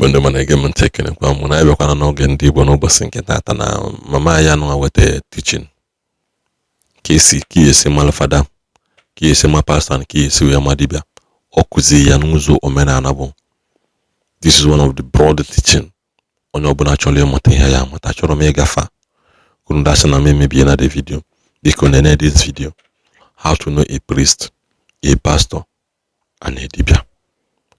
Mgbe ndị ma na-ege m ntị, ekenekwa m na abịakwana n'oge ndị Igbo n'ụbọchị nke taata na mama ya nwa weta teaching ka esi ka esi malụ fada, ka esi ma pastọ na ka esi wee ma dibịa. Ọ kụzi ya n'ụzọ omenala bụ this is one of the broad teaching. Onye ọbụla chọrọ ịmụta ihe ya amụta. Chọrọ m ịgafe kwuru ndị asị na m emebie na the video. Biko nene this video, how to know a priest, a pastor and a dibia.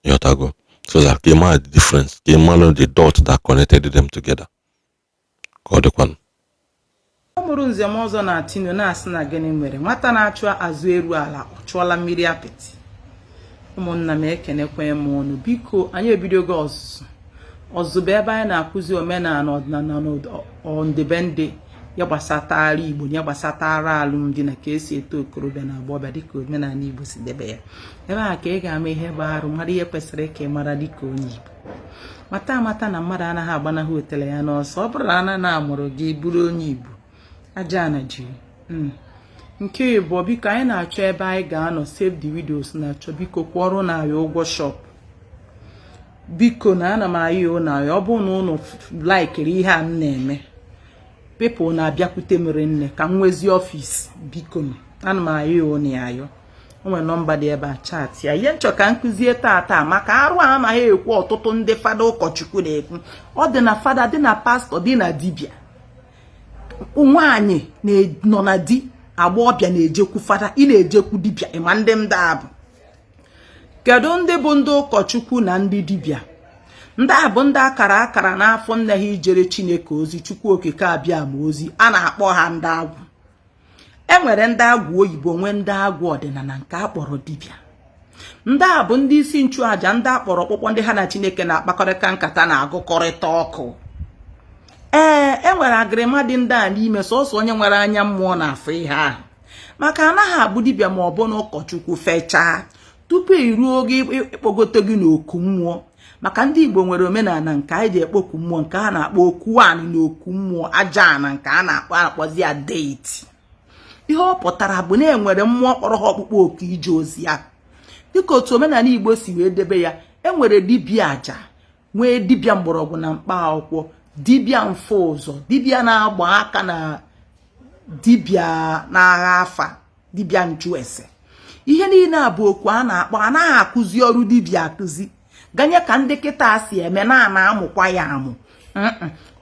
Ịghọtago? So that ka ị mara the difference, ka ị mara the dot that connected them together. Ka ọ dịkwanụ. Ọ mụrụ nzem ọzọ na Tino na-asị na gịnị mere nwata na-achụ azụ eru ala, ọ chụọla mmiri apịtị. Ụmụnna m, ekenekwe m ọnụ. Biko, anyị ebidogo ọzụzụ. Ọzụzụ bụ ebe anyị na-akụzi omenala, ọdịnala na ọdịbendị ya gbasatara Igbo, ya gbasatara alụmdi na ka esi eto okorobịa na agbọghọbịa dịka omenala Igbo si debe ya. Ebe a ka ị ga-ama ihe bụ arụ, mara ihe kwesịrị ka ị mara dịka onye Igbo. Mata amata na mmadụ anaghị agbanahụ otele ya n'ọsọ. Ọ bụrụ na ana na-amụrụ gị bụrụ onye Igbo, aja ana jiri nke ịbụọ. Biko, anyị na-achọ ebe anyị ga-anọ. Save the Widows na-achọ, biko kwụọrọ na anyị ụgwọ shop. Biko, na ana m ayọ na ọ bụrụ na ụnụ likeri ihe a m na-eme, people na-abịakwute mere nne ka m nwezi office. Biko, ana m ayọ ụnụ ya ayọ. O nwere nọmba dị ebe a, chat ya. Ihe nchọ ka nkụzie tata maka arụ a anaghị ekwu ọtụtụ ndị fada, ụkọchukwu na-ekwu. Ọ dị na fada, dị na pastọ, dị na dibịa. Nwaanyị nọ na di, agbọghọbịa na-ejekwu fada, ị na-ejekwu dibịa. Ịma ndị ndị a bụ? Kedu ndị bụ ndị ụkọchukwu na ndị dibịa? Ndị a bụ ndị akara akara n'afọ nne ha ijere Chineke ozi, Chukwu Okike abịa ma ozi. A na-akpọ ha ndị agwụ. E nwere ndị agwụ oyibo, nwee ndị agwụ ọdịnala nke a kpọrọ dibịa. Ndị a bụ ndị isi nchụàjà, ndị a kpọrọ ọkpụkpọ, ndị ha na Chineke na-akpakọrịta nkata, na-agụkọrịta ọkụ. Ee, e nwere agịrịma dị ndị a n'ime. Sọsọ onye nwere anya mmụọ na-afụ ihe ahụ, maka anaghị abụ dibịa ma ọ bụ na ụkọchukwu fechaa tupu iruo oge ịkpọgote gị n'oku mmụọ. Maka ndị Igbo nwere omenala nke anyị ji ekpoku mmụọ, nke a na-akpọ okwu anị na okwu mmụọ, aja ana, nke a na-akpọ akpọzi ya deity. Ihe ọ pụtara bụ na enwere mmụọ kpọrọ ha ọkpụkpọ oku ije ozi ya. Dịka otu omenala Igbo si wee debe ya, enwere dibịa aja, nwee dibịa mgbọrọgwụ na mkpa akwụkwọ, dibịa mfe ụzọ, dibịa na-agba aka na dibịa na-agha afa, dibịa nchu ese. Ihe niile a bụ okwu a na-akpọ. Anaghị akụzi ọrụ dibịa akụzi ganye ka ndị kịta si eme na ana amụkwa ya amụ.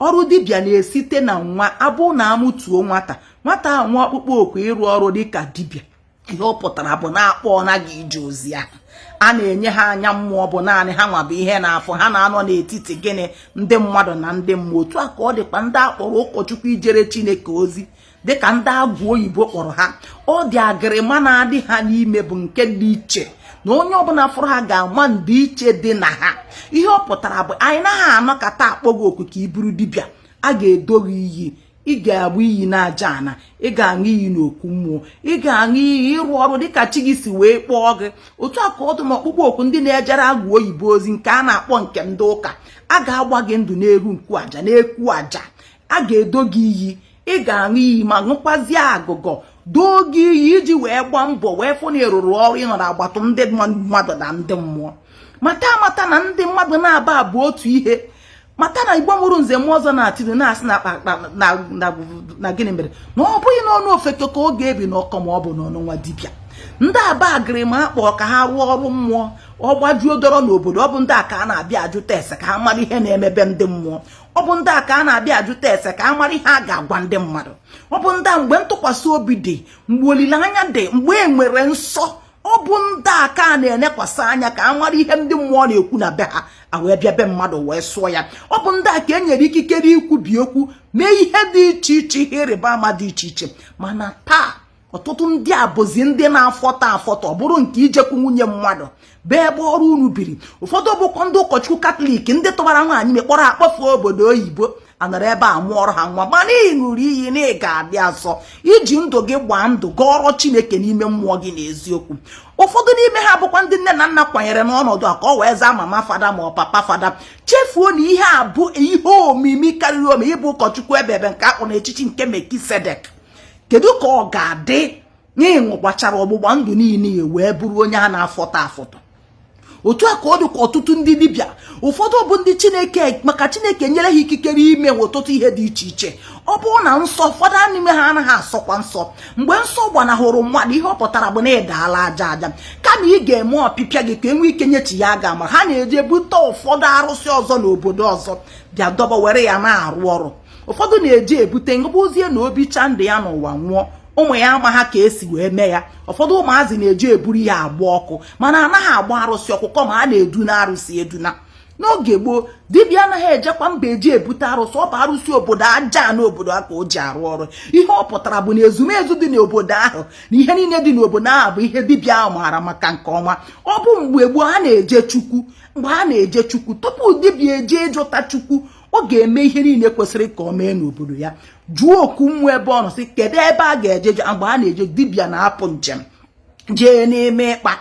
Ọrụ dibịa na-esite na nwa abụ na amụtuo nwata, nwata nwa ọkpụkpọ oku ịrụ ọrụ dịka dibịa. Ihe ọ pụtara bụ na-akpọ na gị ije ozi ahụ. A na-enye ha anya mmụọ, bụ naanị ha nwa bụ ihe na-afụ. Ha na-anọ n'etiti gịnị? Ndị mmadụ na ndị mmụọ. Otu a ka ọ dịkwa ndị akpọrọ ụkọchukwu ijere Chineke ozi dịka ndị agwụ oyibo kpọrọ ha. Ọ dị agịrịma na-adị ha n'ime, bụ nke dị iche na onye ọbụla fụrụ ha ga-ama ndị iche dị na ha. Ihe ọ pụtara bụ anyị naghị anọkọta akpọ gị oku ka ị bụrụ dibịa. A ga-edo gị iyi, ị ga-agba iyi n'aja ana, ị ga-aṅụ iyi n'okwu mmụọ, ị ga-aṅụ iyi ịrụ ọrụ dịka chi gị si wee kpọọ gị. Otu a ka ọ dị n'ọkpụkpọ oku ndị na-ejere agwụ oyibo ozi, nke a na-akpọ nke ndị ụka. A ga-agba gị ndụ n'elu nkwu aja, na-ekwu aja, a ga-edo gị iyi, ị ga-aṅụ iyi ma ṅụkwazie agụgọ, doo gị iyi iji wee gbaa mbọ wee fụ na ị rụrụ ọrụ ịnọ n'agbata ndị mmadụ na ndị mmụọ. Mata amata na ndị mmadụ na-aba abụ otu ihe. Mata na Igbo mụrụ nze mmụọ ọzọ na-atịrụ na-asị na gịnị mere na ọ bụghị n'ọnụ ofeke ka ọ ga-ebi n'ọkọ, ma ọ bụ n'ọnụ nwa dibịa. Ndị aba agịrịma akpọ ka ha rụọ ọrụ mmụọ, ọ gbajuo dọrọ n'obodo. Ọ bụ ndị a ka a na-abịa ajụta ese ka ha mara ihe na-emebe ndị mmụọ. Ọ bụ ndị a ka a na-abịa ajụta ese ka a mara ihe a ga-agwa ndị mmadụ. Ọ bụ ndị a, mgbe ntụkwasị obi dị, mgbe olileanya dị, mgbe e nwere nsọ, ọ bụ ndị a ka a na-enekwasị anya ka a mara ihe ndị mmụọ na-ekwu na be ha, a wee bịa be mmadụ wee sụọ ya. Ọ bụ ndị a ka e nyere ikikere ikwubi okwu, mee ihe dị iche iche, ihe ịrịba ama dị iche iche. Mana taa, ọtụtụ ndị a bụzi ndị na-afọtọ afọtọ, ọ bụrụ nke ijekwu nwunye mmadụ bụ ebe ọrụ unu biri. Ụfọdụ bụkwa ndị ụkọchukwu Katọlik, ndị tụbara nwaanyị mekpọrọ akpọfuo obodo oyibo, anọrọ ebe a mụọrọ ha nwa. Mana ị ṅụrụ iyi na ị ga-adị asọ, iji ndụ gị gbaa ndụ gọọrọ Chineke n'ime mmụọ gị na eziokwu. Ụfọdụ n'ime ha bụkwa ndị nne na nna kwanyere n'ọnọdụ a ka ọ wee zaa mama fada ma ọ papa fada, chefuo na ihe a bụ ihe omimi karịrị omi ịbụ ụkọchukwu ebe ebe nke akpọ n'echichi nke Melkisedek. Kedu ka ọ ga-adị na ịṅụ gbachara ọgbụgba ndụ niile ya wee bụrụ onye a na-afọtọ afọtọ? Otu a ka ọ dịkwa ọtụtụ ndị dibịa. Ụfọdụ bụ ndị Chineke, maka Chineke nyere ha ikikere ime ọtụtụ ihe dị iche iche. Ọ bụrụ na nsọ, ụfọdụ n'ime ha anaghị asọkwa nsọ. Mgbe nsọ gbanahụrụ mmadụ, ihe ọ pụtara bụ na ị daala aja aja. Kama ị ga-eme ọpịpịa gị ka e nwee ike nyechi ya aga, ma ha na-eje bute ụfọdụ arụsị ọzọ n'obodo ọzọ bịa dọba, were ya na-arụ ọrụ. Ụfọdụ na-eji ebute ngọbụzie na obicha ndụ ya n'ụwa nwụọ, ụmụ ya ama ha ka esi wee mee ya. Ụfọdụ ụmụazị na-eji eburu ya agba ọkụ, mana anaghị agba arụsị ọkụ, ma a na-eduna arụsị eduna. N'oge gboo, dibịa anaghị ejekwa mba eji ebute arụsị. Ọ bụ arụsị obodo aja n'obodo a ka o ji arụ ọrụ. Ihe ọ pụtara bụ na ezumezu dị n'obodo ahụ na ihe niile dị n'obodo ahụ bụ ihe dibịa ahụ maara maka nke ọma. Ọ bụ mgbe gboo a na-eje Chukwu, mgbe a na-eje Chukwu, tupu dibịa eje ịjụta Chukwu, ọ ga-eme ihe niile kwesịrị ka ọ mee n'obodo ya, jụọ oku mmụọ ebe ọ nọ, sị kedu ebe a ga-eje. Mgbe a na-eje, dibịa na-apụ njem jee n'ime ịkpa,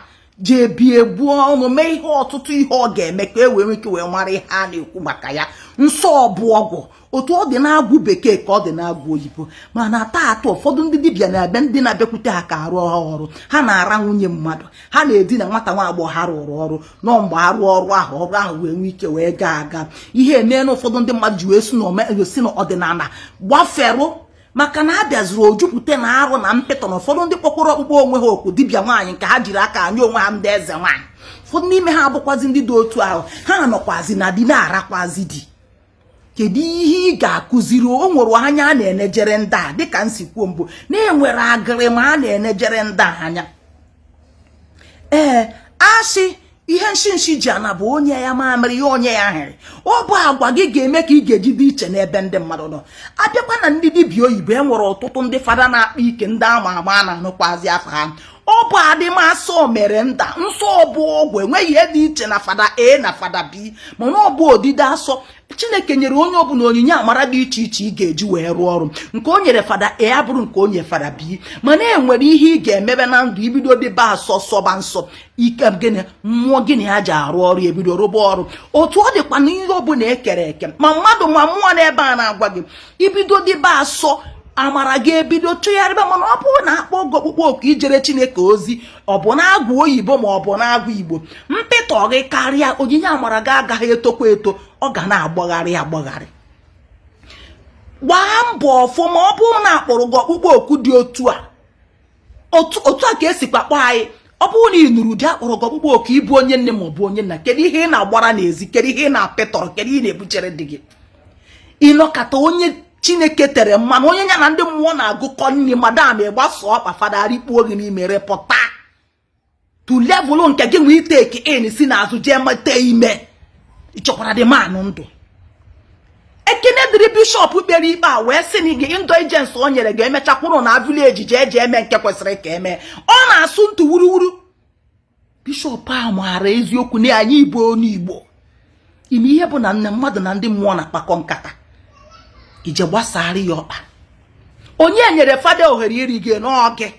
jee bie, buo ọnụ, mee ihe ọtụtụ ihe ọ ga-eme ka e wee nwee ike wee mara ihe a na-ekwu maka ya. Nsọ bụ ọgwụ. Otu ọ dị na-agwụ bekee ka ọ dị na-agwụ oyibo. Mana taata, ụfọdụ ndị dibịa na-abịa, ndị na-abịakwute ha ka arụ ha ọrụ, ha na-ara nwunye mmadụ, ha na-edina nwata nwa agbọghọ ha rụrụ ọrụ nọ. Mgbe arụ ọrụ ahụ, ọrụ ahụ wee nwee ike wee gaa aga. Ihe emee na ụfọdụ ndị mmadụ ji wee si n'ọdịnala gbaferụ, maka na a bịaziri ojupụta na arụ na mpịtọ, na ụfọdụ ndị kpọkwara ọkpụkpọ onwe ha okwu dibịa nwaanyị nke ha jiri aka anye onwe ha ndị eze nwaanyị. Ụfọdụ n'ime ha abụkwazi ndị dị otu ahụ, ha nọkwazi na di na-arakwazi di. Kedu ihe ị ga-akụziri? O nwere anya a na-enejere ndị a, dịka nsi kwuo mbụ, na-enwere agịrị ma a na-enejere ndị a anya. Ee, asị ihe nshi nshi ji ana bụ onye ya mamịrị ya, onye ya hịrị. Ọ bụ agwa gị ga-eme ka ị ga-eji dị iche n'ebe ndị mmadụ nọ. Abịakwa na ndị dibịa oyibo, e nwere ọtụtụ ndị fada na-akpa ike, ndị ama ama a na-anụkwazi afọ ha. Ọ bụ adịmasọ mere nda nsọ bụ ọgwụ. Enweghị ihe dị iche na fada A na fada B, mana ọ bụ odide asọ. Chineke nyere onye ọbụla onyinye amara dị iche iche ị ga-eji wee rụọ ọrụ. Nke o nyere fada A abụrụ nke o nyere fada B, mana e nwere ihe ị ga-emebe na ndụ. Ibido dịba asọ, sọba nsọ, ike gịnị, mmụọ gịnị ha ji arụ ọrụ ebido rụba ọrụ. Otu ọ dịkwa na ihe ọbụla ekere eke, ma mmadụ ma mmụọ, n'ebe a na-agwa gị, ibido dịba asọ, amara gị ebido chụgharịba. Mana ọ bụrụ na akpọ oge ọkpụkpọ oku ijere Chineke ozi, ọ bụ na-agụ oyibo ma ọ bụ na-agụ Igbo, mpịtọ gị karịa, onyinye amara gị agaghị etokwa eto, ọ ga na-agbagharị agbagharị. Gbaa mbọ ọfụma. Ọ bụrụ na akpọrọ gị ọkpụkpọ oku dị otu a, otu a ka esikwa kpọọ anyị. Ọ bụrụ na ị nụrụ di, akpọrọ gị ọkpụkpọ oku ịbụ onye nne ma ọ bụ onye nna, kedu ihe ị na-agbara n'ezi? Kedu ihe ị na-apịtọrọ? Kedu ihe ị na-ebuchere di gị? Ịnọkọta, onye Chineke tere mmanụ, onye ya na ndị mmụọ na-agụkọ nri, madam, ịgbasa ọkpa, fada rikpuo gị n'ime, rịpụta to level nke gị nwee iteki in si n'azụ jee mata ime. Ịchọkwara dị manụ ndụ. Ekene dịrị bishọp kpere ikpe a wee sị na gị indulgence o nyere ga-emecha kwụrụ na village jee jee eme nke kwesịrị ka eme. Ọ na-asụ ntụ wuruwuru. Bishọp a maara eziokwu na anyị bụ onye Igbo ime ihe bụ na nne mmadụ na ndị mmụọ na-akpakọ nkata ije gbasara ya ọkpa. Onye nyere fada ohere iri gị n'oge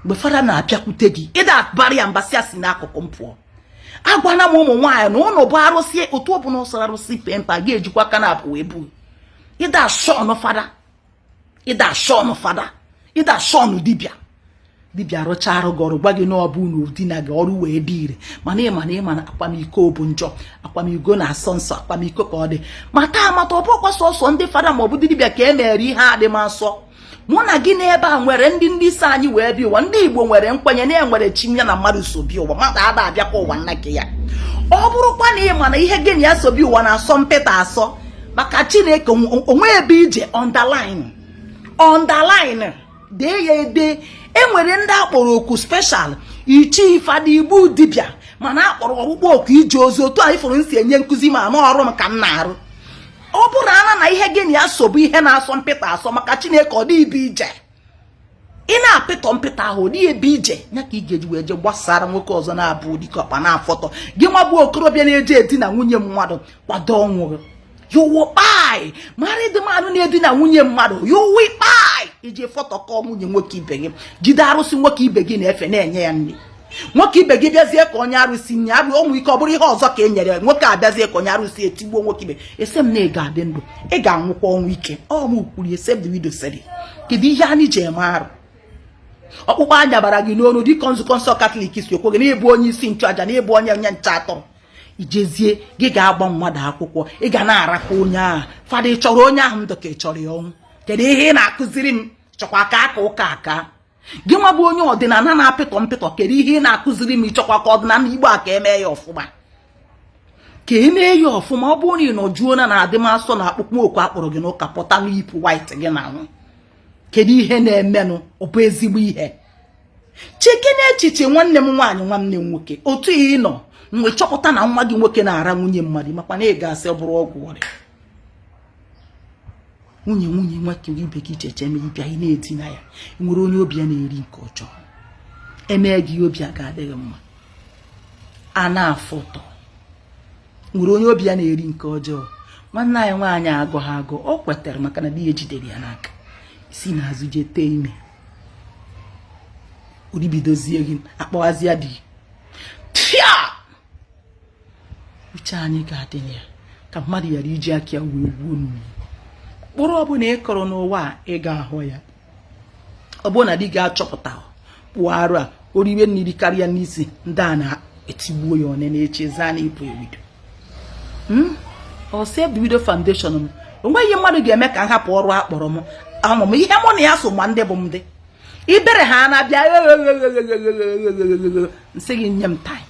mgbe fada na-abịakwute gị, ịda abara ya mbasị, si n'akụkụ m pụọ. Agwana m ụmụ nwaanyị na ụnụ bụ arụsị. Otu ọbụla ọsọ arụsị pempa ga-ejikwa aka na abụ wee bu ịda shọn fada, ịda shọn fada, ịda shọn dibịa. Dibịa rụcha arụ gị ọrụ, gwa gị na ọ bụ na odina gị, ọrụ wee dị ire. Mana ịma na akwamiko bụ njọ, akwamiko na-asọ nsọ, akwamiko ka ọ dị. Mata amata, ọ bụkwa sọsọ ndị fada ma ọ bụ dibịa ka e mere ihe adị m asọ. Mụ na gị n'ebe a nwere ndị isi anyị wee bịa ụwa. Ndị Igbo nwere nkwenye na enwere chi ya na mmadụ so bịa ụwa. Mmadụ ada abịakwa ụwa nna gị ya. Ọ bụrụkwa na ị ma na ihe gị na ya so bịa ụwa na-asọ mpịta asọ, maka Chineke, onwe ebe ije. Underline, underline, dee ya ede. Enwere ndị akpọrọ oku special, ichi fada, igbu dibịa, mana akpọrọ ọkpụkpọ oku ije ozi. Otu a ifụrụ nsi enye nkụzi ma n'ọrụ m ka m na-arụ. Ọ bụrụ ana na ihe gị na ya so bụ ihe na-asọ mpịta asọ, maka Chineke, ọ dị ibe ije. Ị na-apịtọ mpịta ahụ, ọ dịghị ebe ije ya ka ị ga-eji wee jee gbasara nwoke ọzọ na-abụ dịka ọkpa na-afọtọ gị. Nwa bụ okorobịa na-eje edina nwunye mmadụ, kwado ọnwụ gị. You will kpai married man na-edina nwunye mmadụ. You will kpai iji fọtọkọ nwunye nwoke ibe gị, jide arụsị nwoke ibe gị na-efe, na-enye ya nri. Nwoke ibe gị bịazie ka onye arụsị nye abụ onwe ike, ọ bụrụ ihe ọzọ ka e nyere nwoke, abịazie ka onye arụsị, etigbuo nwoke ibe. Ese m na ị ga-adị ndụ, ị ga-anwụkwa ọnwụ ike. Ọ m kwuru, except the widow said. Kedu ihe anyị ji eme arụ? Ọkpụkpọ anyabara gị n'onu dịka nzukọ nsọ Katọlik si ekwu gị na ịbụ onye isi nchụaja na ịbụ onye onye nche atụrụ. Ijezie gị ga-agba mmadụ akwụkwọ, ị ga na-arakwa onye ahụ. Fada, ị chọrọ onye ahụ ndụ ka ị chọrọ ya ọnwụ? Kedu ihe ị na-akụziri m? Chọkwa ka aka ụka aka gị nwa bụ onye ọdịnala na-apịtọ mpịtọ. Kedu ihe ị na-akụziri m? Ịchọkwa ka ọdịnala Igbo a ka emee ya ọfụma, ka emee ya ọfụma. Ọ bụrụ na ị nọjuo na na-adịmasọ na akpụkpọ oku akpọrọ gị n'ụka, pụta n'ipụ white gị na anwụ. Kedu ihe na-emenụ? Ọ bụ ezigbo ihe? Cheke n'echiche, nwanne m nwaanyị, nwanne m nwoke, otu ị nọ mgbe chọpụta na nwa gị nwoke na-ara nwunye mmadụ, makwa na ị ga-asị ọ bụrụ ọgwụ ọrịa nwunye nwunye nwoke ibe gị cheche ma ịbịa ị na-edina ya. Nwere onye obi ya na-eri nke ọjọọ emee gị, obi a ga-adịghị mma, a na-afụ ụtọ. Nwere onye obi ya na-eri nke ọjọọ. Nwanne anyị nwaanyị agụ ha agụ, o kwetara maka na di ya ejidere ya n'aka si n'azụ jee tee ime, oribidozie gị akpọghazịa di pịa. Uche anyị ga-adị na ya ka mmadụ ghara iji aka ya wee gbuo mmiri. Mkpụrụ ọbụla ị kọrọ n'ụwa a, ị ga-ahụ ya. Ọ bụrụ na di gị achọpụta kpụọ arụ a, oriwe mmiri karịa n'isi ndị a na-etigbuo ya one na-eche zaa na ịpụ ewido ọ Save the Widow Foundation m. O nweghị mmadụ ga-eme ka m hapụ ọrụ a kpọrọ m. Amụ m ihe mụ na ya so, ma ndị bụ ndị ibere ha na-abịa nsị gị nye m time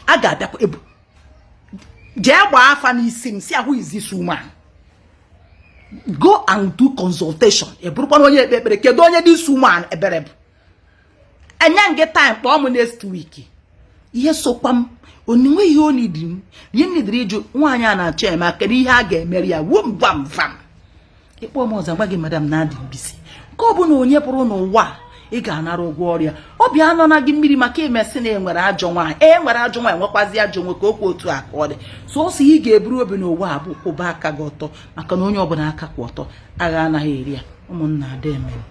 a ga-abịakwa ebu jee gbaa afa n'isi m si ahụ is this woman, go and do consultation. Ị bụrụkwana onye ekpe ekpere, kedu onye this woman ebere bụ? Enye gị time, kpọọ m next week. Ihe sokwa m onwe ihe o nidiri m, ihe m nidiri ịjụ nwaanyị a na-achọ eme, kedu ihe a ga-emeri ya? Wum gwam vam, ịkpọ m ọzọ, gwa gị madam na adị mbisi nke ọ bụla onye pụrụ n'ụwa ị ga-anara ụgwọ ọrịa. Obi anọ na gị mmiri maka emesị na enwere ajọ nwaanyị, e nwere ajọ nwaanyị, nwekwazi ajọ nwoke. Okwu otu a ka ọ dị. Sọsọ ị ga-eburu obi n'ụwa a bụ kwụba aka gị ọtọ, maka na onye ọbụla aka kwụ ọtọ, agha anaghị eri ya. Ụmụnna, ada emere.